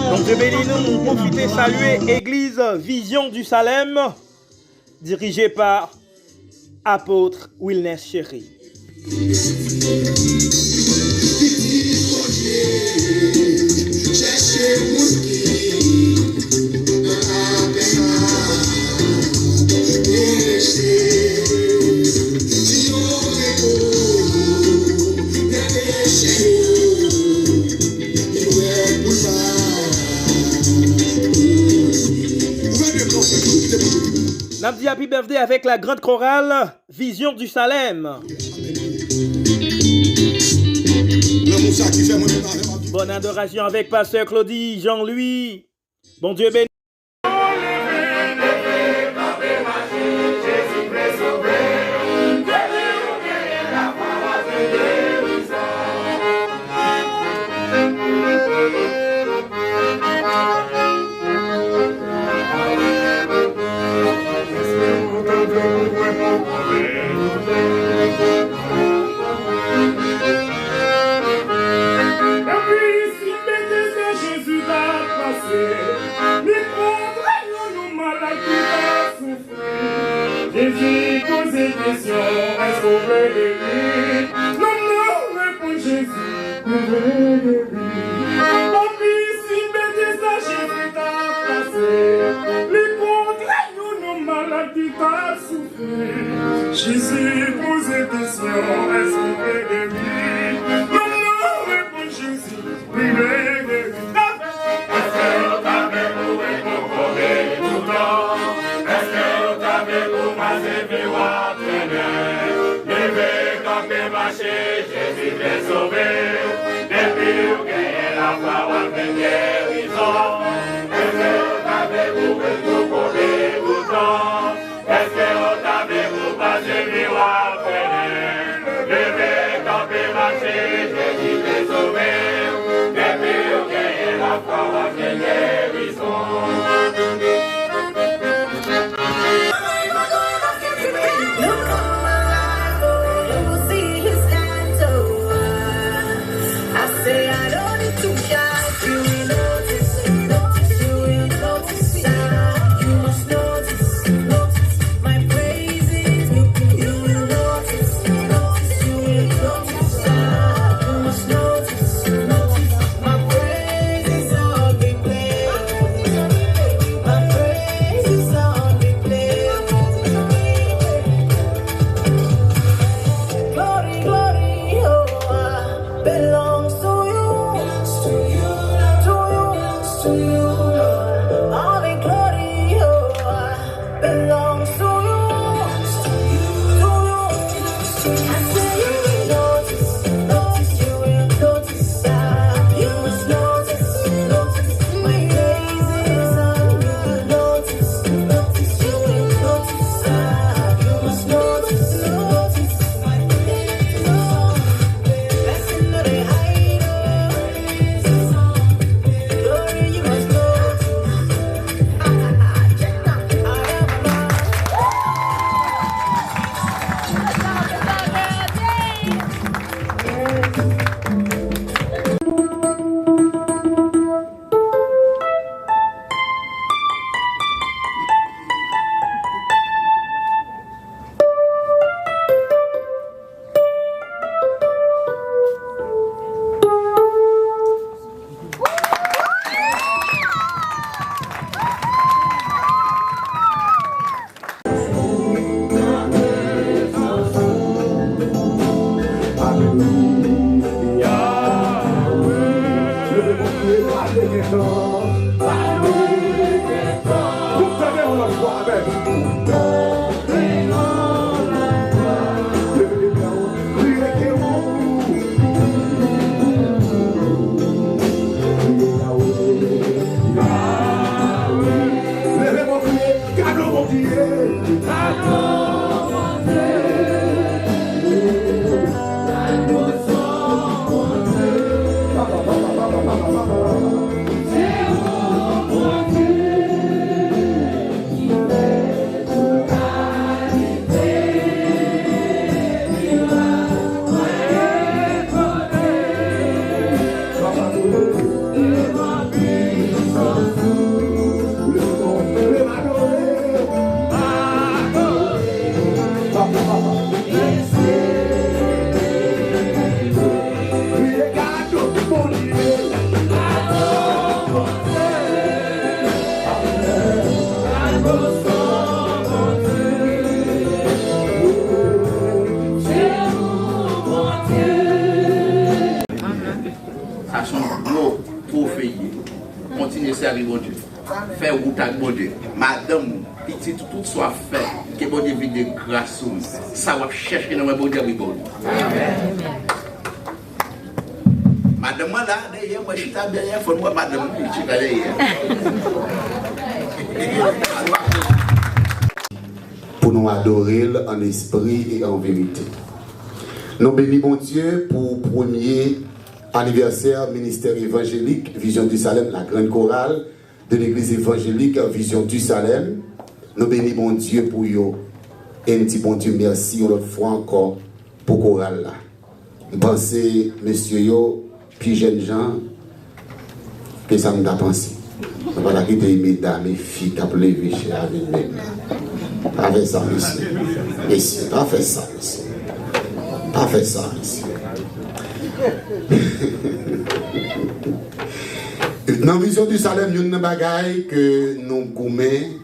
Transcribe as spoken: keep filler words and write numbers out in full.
Bondye beni nou, nou pwofite salye Egliz Vizyon di Salèm, dirije pa Apot Wilner Chéry. N ap di happy birthday avèk la grande chorale Vision du Salem. Lanmou sa ki fè mwen menm avè m ap viv. Bonne adoration avec Pasteur Claudy Jean-Louis. Bondye beni. Epi si Betesda Jezi t ap pase, li kontre yon nonm malad ki t ap soufri. Jezi poze kesyon, èske w vle geri? Nonm nan reponn Jezi, mwen vle geri. Epi si Betesda Jezi t ap pase, li kontre yon nonm malad ki t ap soufri. Jezi poze kesyon, èske w vle geri? Nonm nan reponn Jezi, mwen vle geri. Èske w ta vle pou w ret kòkòbe toutan? Èske w ta vle pou w pase vi w ap trennen? Leve, kanpe, mache, Jezi vle sove w. Depi w genyen lafwa, w ap jwenn gerizon. Èske w ta vle pou w ret kòkòbe toutan? Èske w ta vle pou w pase vi w ap trennen? Leve, kanpe, mache, Jezi vle sove w. Depi w genyen lafwa, w ap jwenn gerizon. Sèvi Bondye. Fè wout ak Bondye. Madanm ou, pitit ou, tout sa w ap fè, ke Bondye vide gras sou ou. Sa w ap chèche nan men Bondye ap rive w li. Madanm mwen la, dèyè mwen, chita dèyè, fò n wè madanm mwen, li chita dèyè. Pou nou adore l an espri e an verite. Nou beni Bondye pou premye anivèsè ministè evanjelik Vision du Salem, la grande chorale de l'église évangélique Vision du Salem. Nou beni Bondye pou yo. E n di Bondye mèsi yon lòt fwa ankò pou koral la. M panse mesye yo pi jèn jan ke sa m ta panse. Nou pa ta kite medam e fi k ap leve chè a vin menm la. Pa fè sa, mesye. Mesye, pa fè sa, mesye. Pa fè sa, mesye. Nan Vision du Salem, youn nan bagay ke nou goumen,